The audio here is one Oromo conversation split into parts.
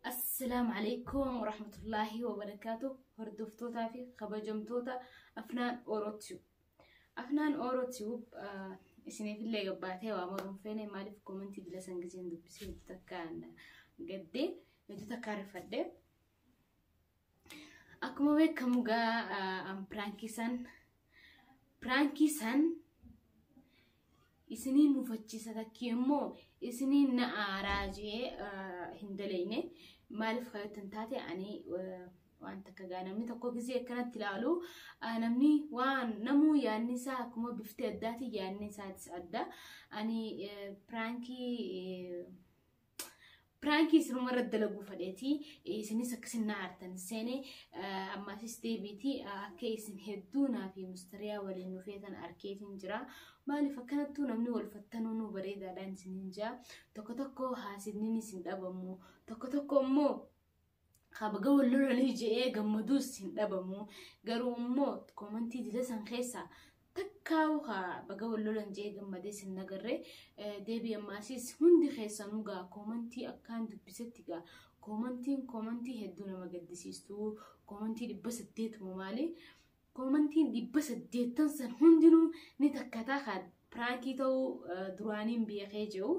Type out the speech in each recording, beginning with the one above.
Assalaamu alaikum warahmatullaahi wabarakaatu. Hordoftootaa fi kabajamtoota Afnaan Oroo Tube. Afnaan Oroo Tube isiniifillee gabbaatee waa maruun feene maaliif koomentii dila san giseen dubbisee hedduu takkaan gaddee hedduu takkaan rifadhe. Akkuma beekamu gaa an piraankii san isiniin mufachiisa takkii immoo isiniin na aaraa jee hin daleyne. Maaliif kaayottan taate ani waan takka gaa namni tokko gisee akkanatti ilaalu namni waan namuu yaadni isaa akkuma bifti addaati, yaadni isaatis adda. Ani piraankii isinuma irratti dalaguu fedheeti. Isinis akkasin na aartan seene. Ammaasis deebiiti akka isin hedduu naa fi mustariyaa waliin nu feetan arkeetiin jira. Maaliif akkanattuu namni wal fattanuu nu bareedaadhaan isiniin jira. Tokko tokko haasidni isin dhabamu. Tokko tokko immoo kabaga wal lolanii je'ee gammaduus hin dhabamu. Garuu immoo koomantii dila san keessaa takkaa'u haa baga wal lolan je'ee gammadee sin nagarre. Deebii ammaasis hundi keessanuu gaa koomantii akkaan dubbisetti gaa koomantiin koomantii hedduu nama gaddisiistu, koomantii 800 maali, koomantiin 800 san hundinuu ni takkataa haa piraankii ta'uu duraaniin beekee jiru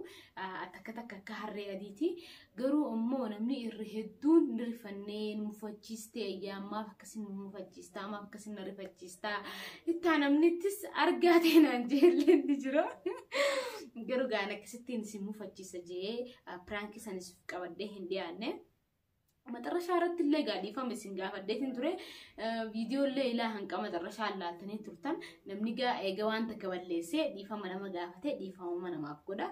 takka takka akka harree adiiti. Garuu immoo namni irri hedduun ni rifannee, nu mufachiistee, ayyaamaaf akkasin nu mufachiistaa, maaf akkasin na rifachiistaa ittaa namnittis argaa ta'e jeellee ni jira. Garuu gaan akkasittiin isin mufachiisa jee piraankii sanis qabadhee hin dhiyaanne. Maxarrashaa irratti illee gaa dhiifama isin gaafadheetiin ture. Viidiyoo illee ilaa hanqa maxarrashaa laaltanii turtan. Namni gaa eega waan takka balleessee dhiifama nama gaafate dhiifama namaaf godha.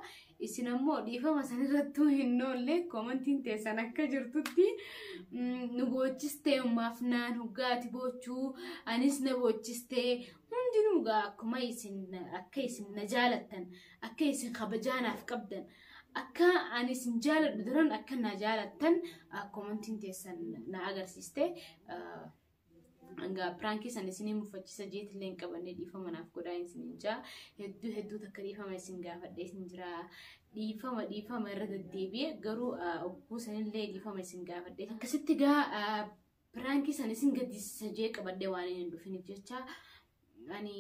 Isin ammoo dhiifama sanirrattuu hin oolle. Koomantiin teessan akka jirtutti nu boochistee, ummaaf naan hoggaati boochuu anis na boochistee. Hundinuu gaa akkuma isin akka isin na jaalattan, akka isin kabajaanaaf qabdan, akka ani isin jaaladhu daran akka na jaalattan koomantiin teessan na agarsiiste. Hanga piraankii san isinii mufachiisa jeetillee hin qabanne, dhiifama naaf godhaa isiniin jaa. Hedduu hedduu takka dhiifama isin gaafadhee isin jira. Dhiifama dhiifama irra deddeebi'e, garuu ogguu sanillee dhiifama isin gaafadhee. Akkasitti gaa piraankii san isin gaddisiisa jee qabadhee waan hin dhufiniif jecha ani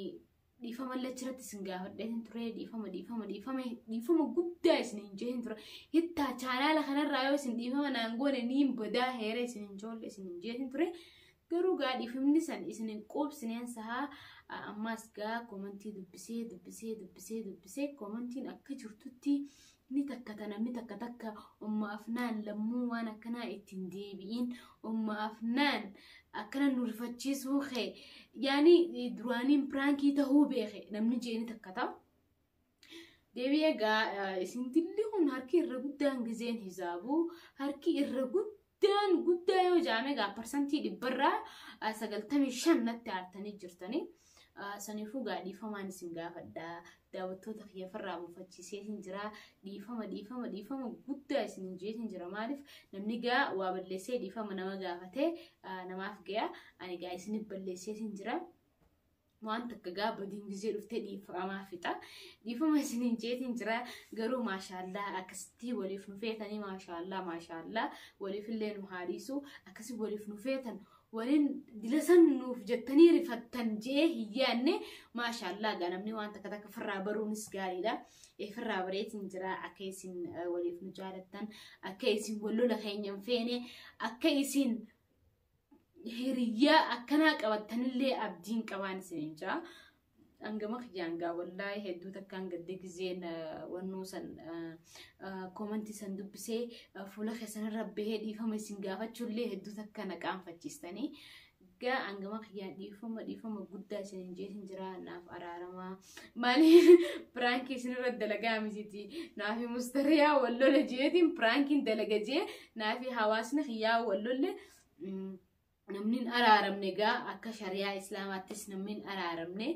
dhiifama illee achirratti isin gaafadhee ture. Dhiifama dhiifama dhiifama dhiifama guddaa isin hin jeen ture. Hittaa chaanaala kanarraa yoo isin dhiifama naan goone niin badaa heera isin hin joolle isin hin jeen ture. Garuu gaa dhiifamni san isin hin quubsineen sahaa. Ammaas gaa koomantii dubbisee dubbisee dubbisee dubbisee koomantiin akka jirtutti ni takkata. Namni takka takka umma Afnaan lammuu waan akkanaa ittiin deebi'in, umma Afnaan akkana nu rifachiisuu kee yaani duraaniin piraankii ta'uu beeke namni jeeni takkata. Deebi'ee gaa isin dilli kun harki irra guddaan gizeen hizaabu harki irra guddaan guddaa yoo jaame gaa 100% 95% natti aartanii jirtanii. Saniifuu gaa dhiifamaan isin gaafadha. Daawwattoota kiyyafarraa mufachiiseetiin jira. Dhiifama dhiifama dhiifama guddaa isin jeetiin jira. Maaliif namni gaa waa balleessee dhiifama nama gaafatee namaaf gaya. Ani gaa isinif balleesseetiin jira. Waan takka gaa badiin gizee dhuftee dhiifamaa fixa. Dhiifama isiniin jeetiin jira. Garuu maashaallaa akkasitti waliif nu feetanii, maashaallaa maashaallaa, waliif illee nu haa dhiisu. Akkasi waliif nu feetan, waliin dilasan nuuf jettanii rifattan jee hin yaadne. Maashaallaa gaa namni waan takka takka firraa baruunis gaariidha. Firraa bareetiin jira akka isin waliif nu jaalattan, akka isin wal lola keenya hin feene, akka isin hiriyyaa akkanaa qabattanillee abdiin qabaan isiniin jira. Hangama kiyyaan gaa wallaahi hedduu takkaan gadde gizeen wannoo san koomantii san dubbisee fuula keessanirra bahee dhiifama isin gaafachuullee hedduu takka na qaanfachiistanii. Gaa hangama kiyyaan dhiifama dhiifama guddaa isiniin jeetin jira, naaf araaramaa. Maaliif piraankii isinirra dalagaa mitiiti. Naafi mustariyaa wal lola jeetiin piraankiin dalaga jee naafi hawaasni kiyyaa wal lolle. Namni Namni hin araaramne gaa akka shari'aa islaamaattis namni hin araaramne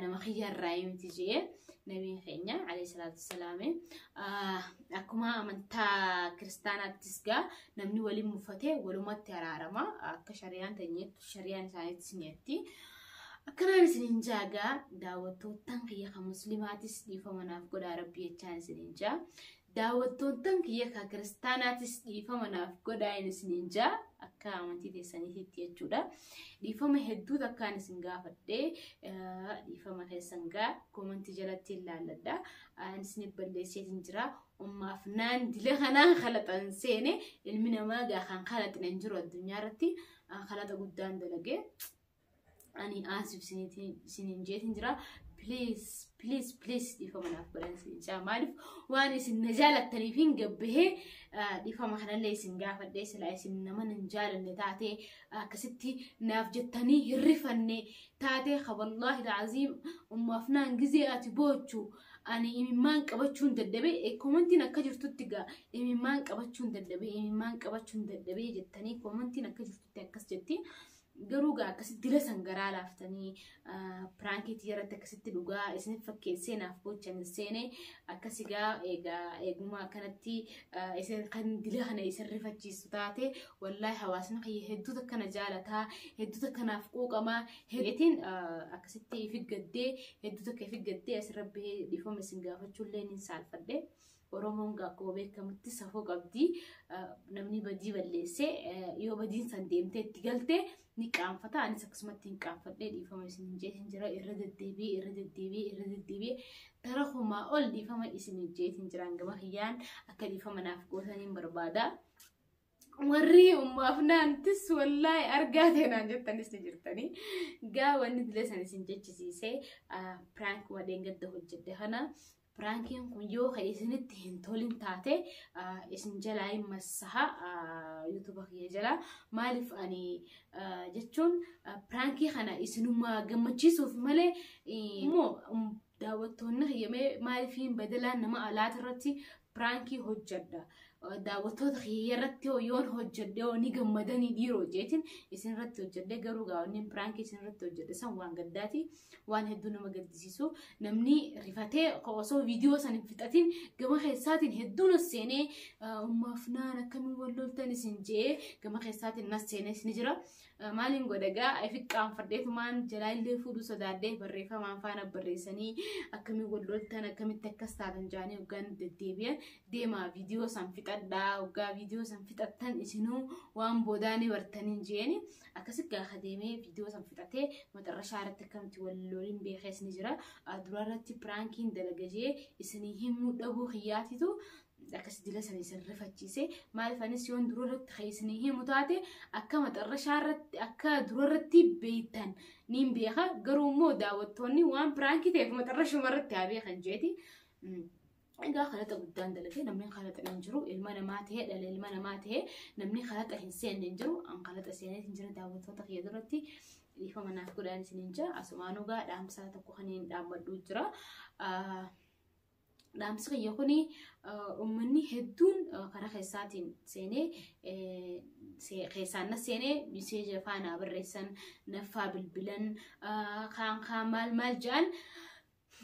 nama kiyyarraa miti jee nabiin keenya alayhi salaatu wassalaam. Akkuma amantaa kiristaanaattis gaa namni waliin muffatee walumatti araarama akka shari'aan teenyettu shari'aan isaaniittis ni. Akkanaan isiniin jaagaa daawwattootaan kiyya kan muslimaatis dhiifama naaf godhaa rabbi jechaan isiniin jaa. Daawwattootaan kiyya kan kiristaanaatis dhiifama naaf godhaa isiniin jaa akka amantii teessaniitti jechuudha. Dhiifama hedduu takkaan isin gaafadhee dhiifama keessan gaa koomantii jalatti ilaalladha. Ani isin balleesseetiin jira. Ummaaf naan dila kanaan kalaxan seene ilmi namaa gaa kan kalaxine hin jiru addunyaa irratti kalaxa guddaan dalagee. Ani aasif isiniin jeetiin jira. Please, please, please dhiifama naaf godhan isin jaa. Maaliif waan isin na jaalattaniif hin gabbahee dhiifama kanallee isin gaafadhee silaa isin nama hin jaalanne taatee akkasitti naaf jettanii hirrifanne taatee wallaahi al'aziim ummaaf naan gizee ati boochu ani imimmaan qabachuun dadhabee koomantiin akka jirtutti gaa imimmaan qabachuun dadhabee imimmaan qabachuun dadhabee jettanii koomantiin akka jirtutti akkas jetti. Garuu gaa akkasitti dila san garaa laaftanii piraankiitii irratti akkasitti dhugaa isin fakkeessee naaf bochan seene akkasi gaa egaa eeguma akkanatti isin kan dila kana isin rifachiisu taate wallaahi hawaasni kiyya hedduutu akkana jaalataa hedduutu akkanaaf quuqamaa hedduutiin akkasitti ifi gaddee hedduutu akka ifi gaddee asirra bahee dhiifama isin gaafachuullee ni saalfadhe. Oromoon akkuma beekamutti safuu qabdi. Namni badii balleessee yoo badiin san deemtee itti galte ni qaanfata. Anis akkasumatti hin qaanfadhee dhiifama isin jeetiin jira. Irra deddeebi'ee irra deddeebi'ee irra deddeebi'ee tara homaa ol dhiifama isin jeetiin jira. Gama kiyyaan akka dhiifama naaf gootaniin barbaada. Warri ummaaf naantis wallaahi argaa ta'e jettanis ni jirtanii. Gaa wanni dilee san isin jechisiisee piraank wadeen gadda hojjedhe kana. Piraankiin kun yoo kan isinitti hin tolin taate isin jalaa hin massaha yuutuuba kiyya jalaa. Maaliif ani jechuun piraankii kana isinuma gammachiisuuf malee immoo daawwattoonni kiyyamee maaliif hin badalaan nama alaata irratti piraankii hojjedha. Daawwattoota kiyya irratti yoon hojjedhe ni gammadanii dhiiroo jeetiin isin irratti hojjedhe garuu gaawwanni piraankii isin irratti hojjedhe san waan gaddaati waan hedduu nama gaddisiisu namni rifatee osoo viidiyoo san hin fixatin gama keessaatiin hedduu nas seenee ummaaf naan akkamiin wal loltan isin jee gama keessaatiin nas seenee ni jira. Maaliin godha gaa ifi qaanfadheetumaan jalaa illee fuudhuu sodaadhee barreeffamaan faana barreessanii akkamiin wal loltan akkamitti akkas taatan jaanii hoggaan deddeebi'an deemaa viidiyoo san fixadhaa hoggaa viidiyoo san fixattan isinuu waan boodaa ni bartaniin jeeni akkasi gaafa deemee viidiyoo san fixatee maxarrashaa irratti akkamitti wal loliin beekees ni jira. Dura irratti piraankiin dalagajee isinii himuu dhabuu kiyyaatitu akkasi dila sana isin rifachiise. Maaliif anis yoon dura irratti kan isinii himu taate akka maxarrashaa irratti akka dura irratti beektan niin beeka garuu immoo daawwattoonni waan piraankii ta'eef maxarrashuma irratti haa beekan jeeti. Egaa kalaxa guddaan dalagee namni kalaxa hin jiru ilma namaa ta'ee dhala ilma namaa ta'ee namni kalaxa hin seenne hin jiru an kalaxa seenee hin jira daawwattoota kiyya duratti dhiifama naaf godhaan isiniin jira. Asumaan dhugaa dhaamsaa tokko kan hin dhaammadhu jira. Dhaamsi kiyya kuni uummanni hedduun karaa keessaatiin seenee keessaan na seenee miseeja faana barreessan naffaa bilbilan kaan kaan maal maal jedhan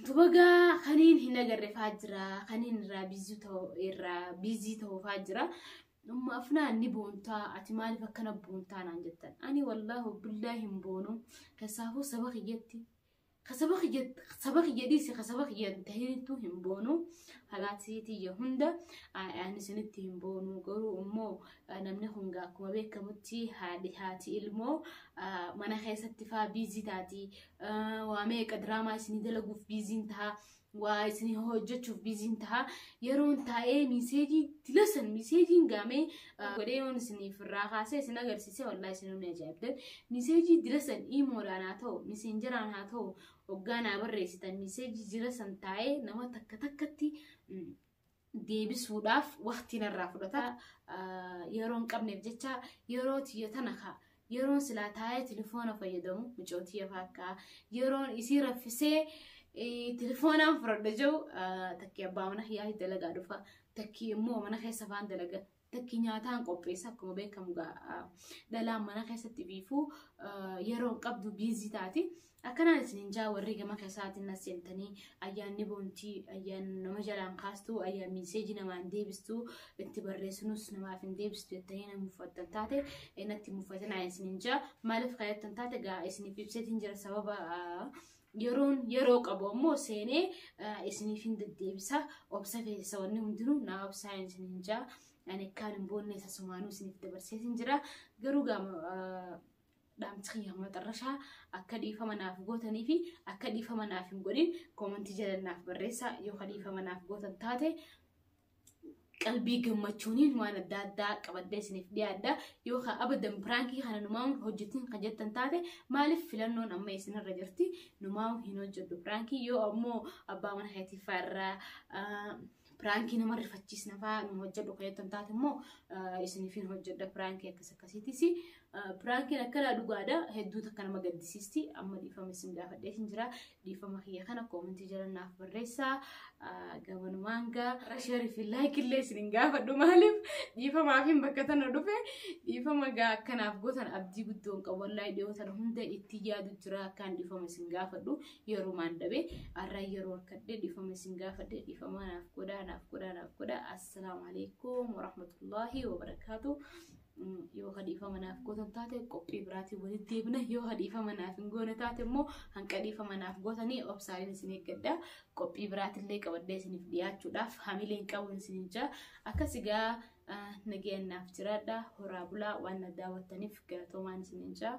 dubagaa kaniin hin agarre faa jira kaniin irraa biizii ta'uu faa jira. Umma afnaan ni boontaa ati maaliif akkana boontaa naan jettan ani wallaahi billaahi hin boonu keessaafuu saba kiyyatti saba kiyya dhiise saba kiyya tahinitu hin boonu halaatii tiyya hunda ani isinitti hin boonu garuu immoo namni kun akkuma beekamutti haati ilmoo mana keessatti faa biizii taati waa meeqa diraamaa isinii dalaguuf biiziin ta'a waa isinii hojjechuuf biiziin ta'a yeroon taa'ee miseejii dilasan miseejiin gaamee godhee yoon isiniif irraa kaasee isin agarsiise wallaahi isin ni ajaa'ibdan miseejii dilasan iimoodhaan haa ta'u miseenjeraan haa ta'u hoggaa naa barreessitan miseejii dilasan taa'ee nama takka takkatti deebisuudhaaf waqtii narraa fudhata yeroo hin qabneef jecha yeroo tiyya tana kaa yeroon silaa taa'ee telefoona fayyadamu mucootii fakkaa yeroon isii raffisee telefoonaan fudhadha jiru takkii abbaa mana kiyyaa dalagaa dhufa takkii immoo mana keessa faan dalaga Takki nyaataan qopheessa akkuma beekamu dhalaan mana keessatti biifuu yeroo qabdu biizii taati. Akkanaan isinin jaa warri gama keessaatiin as seentanii ayyaanni boontii ayyaan nama jalaan kaastuu ayyaan miiseejii namaan deebistuu itti barreessinus namaaf hin deebistu jettanii nama muffattan taate natti muffatinaa isinin jaa. Maaliif kayyattan taate gaa isiniif ibseetiin jira sababa yeroon yeroo qabu ammoo seenee isiniif hin deddeebisa. Obsa feesisa wanni hundinuu naa obsaa isinin jaa. Ani akkaan hin boonne isa sumaanuu isiniif dabarseetiin jira. Garuu gaama dhaamsi kiyya maxarrashaa akka dhiifama naaf gootanii fi akka dhiifama naaf hin godhin koomantii jala naaf barreessaa. Yoo ka dhiifama naaf gootan taate qalbii gammachuuniin waan adda addaa qabadhee isiniif dhiyaadha. Yoo ka abadan piraankii kana numaan hojjetin kan jettan taate maaliif filannoon amma isinirra jirti numaan hin hojjedhu piraankii. Yoo ammoo abbaa mana keetii faarraa piraankii nama rifachiisna fa'aa nu hojjedhu kan jettan taate immoo isiniif hin hojjedha piraankii akkas akkasiitis. Piraankiin akkanaa dhugaadha hedduu takka nama gaddisiisti. Amma dhiifama isin gaafadhee isin jira. Dhiifama kiyya kana koomentii jala naaf barreessaa. Gamanumaan gaa sheerii fi laayikii illee isin hin gaafadhu maaliif dhiifamaaf hin bakka tana dhufe. Dhiifama gaa akkanaaf gootan abdii guddoon qabu wallaahi dhiyoo tana hunda itti yaadu jira akkaan dhiifama isin gaafadhu yerumaan dhabe har'a yeroo harkadhe dhiifama isin gaafadhe dhiifama naaf godhaa naaf godhaa naaf godhaa. Assalaamu alaikum warahmatullaahi wabarakaatu. Yoo dhiifama naaf gootan taate qophii biraatiin walitti deebina. Yoo dhiifama naaf hin goone taate immoo hanqa dhiifama naaf gootanii obsaaliin isin eeggadha. Qophii biraatillee qabadhee isiniif dhiyaachuudhaaf hamileen qabuun isin jira. Akkas egaa nagayaan naaf jiraadha. Horaa bulaa waan na daawwattaniif galatoomaan isin jira.